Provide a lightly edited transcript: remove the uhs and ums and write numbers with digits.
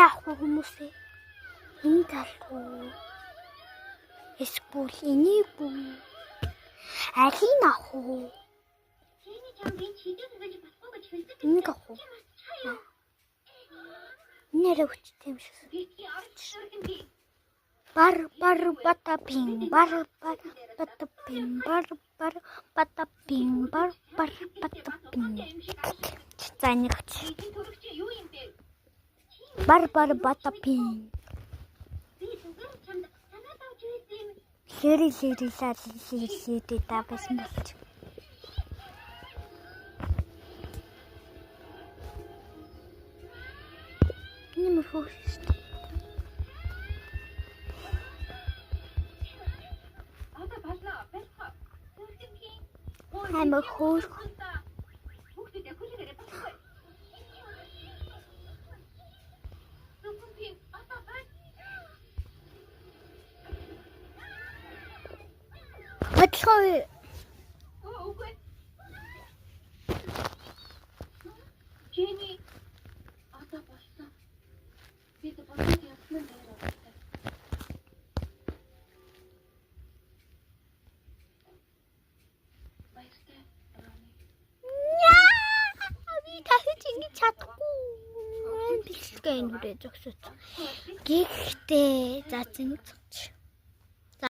Аль авах вэ хүмүүсээ? Энэ тал уу? Эсвэл энийг үү? Алийг авах уу? Чиний чамд энэ шидэв гэж болохгүй гэж хэлдэг. Энийг авах уу? Чи мартчихаа юу? Энэ арай хүчтэй юм шиг. Битгий орж зүрхэн би. Бар бар бата пин бар бар бата пин бар бар бата пин бар бар бата пин. За энийг авч. Энэ төрөх чи юу юм бэ? Бар бар бата пин. Би зүгээр чамд санаа зовж байсан юм. Лэри лэри ла лэри лэри та байсан болж. Энэ мөр хөөх шүү дээ. Одоо болно. Болох. Зүрхэн би. Амар хөөх. Хүүхдүүдээ хүлээгээрэй болохгүй. Зүрхэн би одоо бол. Бодлогоо Оо үгүй. Чиний одоо болсон. Бид бодоод явсан нь дээр байна. Баяртай. Роми. Би дахиж ингэж чадахгүй. Бичлэгээ энэ хүрээ зогсооч. Гэхдээ за зэн зогч.